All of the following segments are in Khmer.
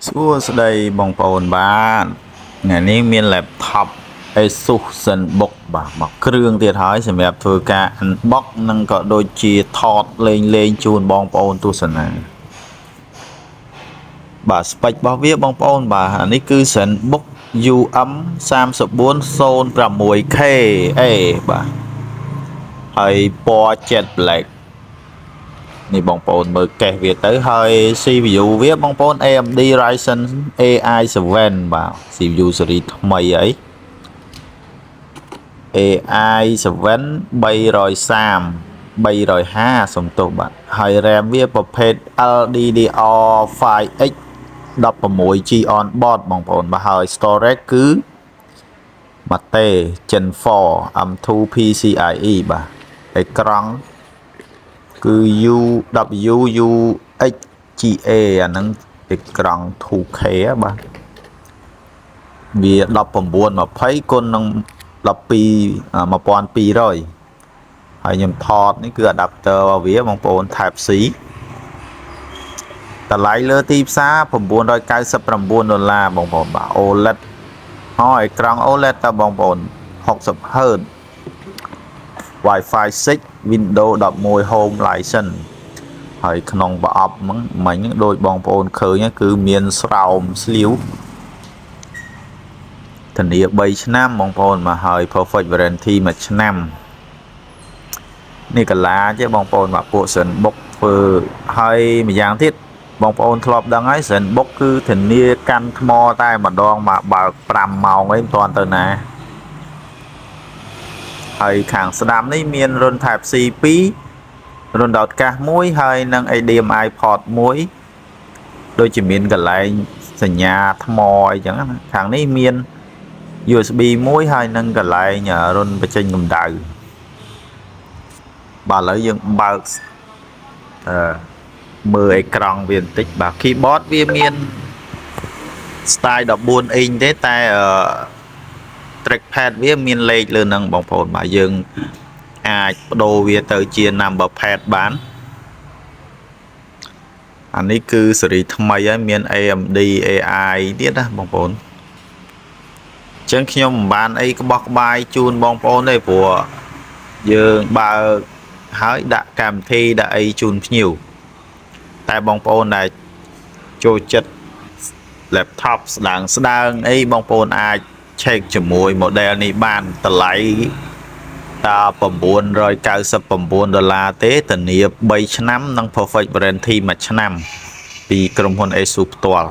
សួស្តីបងប្អូនបាទថ្ងៃនេះមាន laptop ASUS ZenBook បាទមកគ្រឿងទៀតហើយសម្រាប់ធ្វើការ unbox និងក៏ដូចជាថតលេងលេងជូនបងប្អូនទស្សនាបាទ spec របស់វាបងប្អូនបាទអានេះគឺ ZenBook UM 3406K A បាទហើយពណ៌ Jet Black នេះបងប្អូនមើលកេះវាទៅហើយ CPU វាបងប្អូន AMD Ryzen AI 7បាទ CPU ស៊េរីថ្មីអី AI 7 330 350សំទោសបាទហើយ RAM វាប្រភេទ LDDR5X 16 G on board បងប្អូនបាទហើយ storage គឺ Mate Gen 4 M2 PCIe បាទអេក្រង់គឺ UWUXGA អាហ្នឹងអេក្រង់ 2K ហ៎បាទវា1920គុណនឹង12 1200ហើយខ្ញុំថតនេះគឺ adapter របស់វាបងប្អូន Type C តម្លៃលើទីផ្សារ999ដុល្លារបងប្អូនបាទ OLED អូអេក្រង់ OLED តើបងប្អូន 60 Hz Wi-Fi 6 Windows 11 Home License ហើយក្នុងប្រអប់ហ្នឹងមិញហ្នឹងដូចបងប្អូនឃើញគឺមានស្រោមស្លៀវធានា3ឆ្នាំបងប្អូនមកហើយ Perfect Warranty 1ឆ្នាំនេះកាឡាទេបងប្អូនបាទពួក ZenBook ធ្វើហើយម្យ៉ាងទៀតបងប្អូនធ្លាប់ដឹងហើយ ZenBook គឺធានាកាន់ថ្មតែម្ដងមកបើក5ម៉ោងអីមិនទាន់ទៅណាហើយខាងស្ដាំនេះមានរន្ធ Type C 2រន្ធដោតកាសមួយហើយនិង HDMI port មួយដូចជាមានកន្លែងសញ្ញាថ្មអីចឹងណាខាងនេះមាន USB មួយហើយនិងកន្លែងរន្ធបញ្ចេញកម្ដៅបាទឥឡូវយើងបើកអឺមើលអេក្រង់វាបន្តិចបាទ keyboard វាមាន style 14 inch ទេតែអឺ trackpad វាមានលេខលើនឹងបងប្អូនបាទយើងអាចបដូរវាទៅជា number pad បានអានេះគឺស៊េរីថ្មីហើយមាន AMD AI ទៀតណាបងប្អូនអញ្ចឹងខ្ញុំមិនបានអីក្បោះក្បាយជូនបងប្អូនទេព្រោះយើងបើកហើយដាក់កម្មវិធីដាក់អីជូនភ្ញៀវតែបងប្អូនដែលចូលចិត្ត laptop ស្ដើងស្ដើងអីបងប្អូនអាចឆែកជាមួយ model នេះបានតម្លៃតា999ដុល្លារទេធានា3ឆ្នាំនិង perfect warranty 1ឆ្នាំ ពីក្រុមហ៊ុន ASUS ផ្ទាល់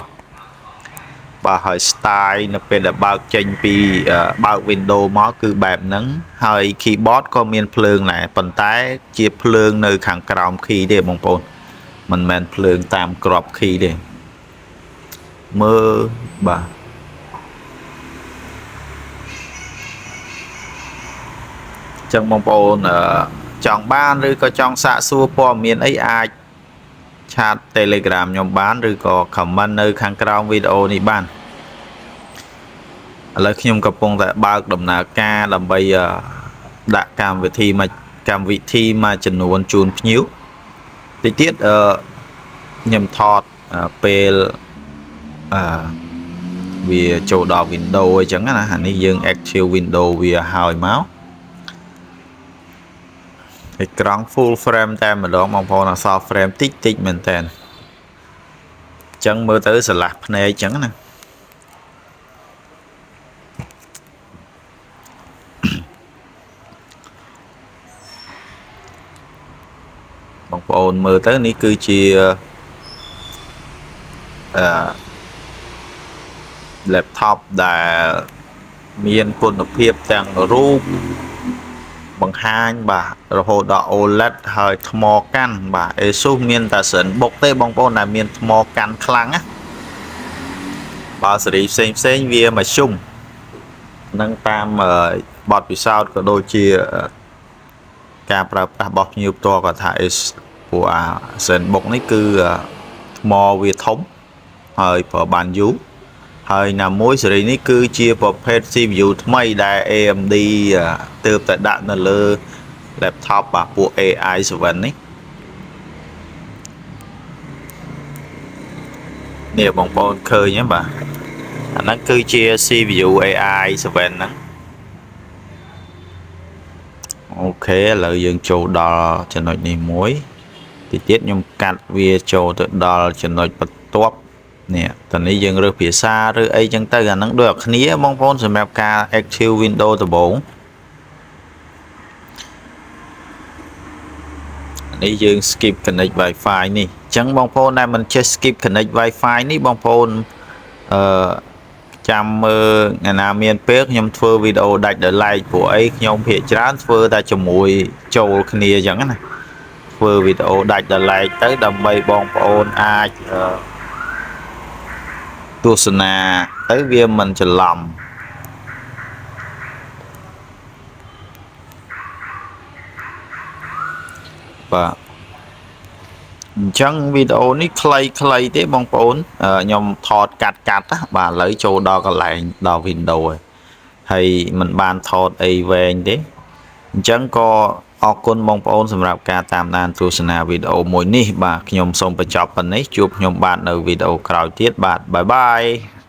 បាទហើយ style នៅពេលដែលបើកចេញពីបើក Windows មកគឺបែបហ្នឹងហើយ keyboard ក៏មានភ្លើងដែរប៉ុន្តែជាភ្លើងនៅខាងក្រោម key ទេបងប្អូនមិនមែនភ្លើងតាមក្រប key ទេមើលបាទចឹងបងប្អូនចង់បានឬក៏ចង់សាកសួរព័ត៌មានអីអាច chat Telegram ខ្ញុំបានឬក៏ comment នៅខាងក្រោមវីដេអូនេះបានឥឡូវខ្ញុំកំពុងតែបើកដំណើរការដើម្បីដាក់កម្មវិធីមកកម្មវិធីមួយចំនួនជូនភ្ញៀវតិចទៀតអឺខ្ញុំថតពេលអឺវាចូលដល់ Windows អញ្ចឹងណាអានេះយើង active Windows វាហើយមកអេក្រង់ full frame តែម្ដងបងប្អូនអសល់ frame តិចតិចមែនតើអញ្ចឹងមើលទៅស្រឡះភ្នែកអញ្ចឹងណាបងប្អូនមើលទៅនេះគឺជាអឺ laptop ដែលមានគុណភាពទាំងរូបបង្ហាញបាទរហូតដល់ OLED ហើយថ្មកាន់បាទ ASUS មានតែ ZenBook ទេបងប្អូនដែលមានថ្មកាន់ខ្លាំងណាបើស៊េរីផ្សេងផ្សេងវាមធ្យមនឹងតាមបទពិសោធន៍ក៏ដូចជាការប្រើប្រាស់របស់ភ្ញៀវផ្ទាល់គាត់ថា ASUS ព្រោះអា ZenBook នេះគឺថ្មវាធំហើយប្រើបានយូរហើយណាមួយស៊េរីនេះគឺជាប្រភេទ CPU ថ្មីដែល AMD ទើបតែដាក់នៅលើ laptop បាទពួក AI 7នេះ នេះបងប្អូនឃើញហ្នឹងបាទអាហ្នឹងគឺជា CPU AI 7 ហ្នឹង OK ឥឡូវយើងចូលដល់ចំណុចនេះមួយទីទៀតខ្ញុំកាត់វាចូលទៅដល់ចំណុចបន្ទាប់នេះតនេះយើងរើសភាសាឬអីចឹងទៅអាហ្នឹងដូចគ្នាបងប្អូនសម្រាប់ការ active window ដំបូងនេះយើង skip connect Wi-Fi នេះអញ្ចឹងបងប្អូនដែលមិនចេះ skip connect Wi-Fi នេះបងប្អូនអឺចាំមើលថ្ងៃណាមានពេលខ្ញុំធ្វើវីដេអូដាច់ដោយឡែកព្រោះអីខ្ញុំភាគច្រើនធ្វើតែជាមួយចូលគ្នាអញ្ចឹងណាធ្វើវីដេអូដាច់ដោយឡែកទៅដើម្បីបងប្អូនអាចទស្សនាទៅវាមិនច្រឡំបាទអញ្ចឹងវីដេអូនេះខ្លីៗទេបងប្អូនខ្ញុំថតកាត់កាត់ណាបាទឥឡូវចូលដល់កន្លែងដល់ Windows ហើយហើយមិនបានថតអីវែងទេអញ្ចឹងក៏អរគុណបងប្អូនសម្រាប់ការតាមដានទស្សនាវីដេអូមួយនេះបាទខ្ញុំសូមបញ្ចប់ប៉ុណ្ណេះជួបខ្ញុំបាទនៅវីដេអូក្រោយទៀតបាទ bye bye.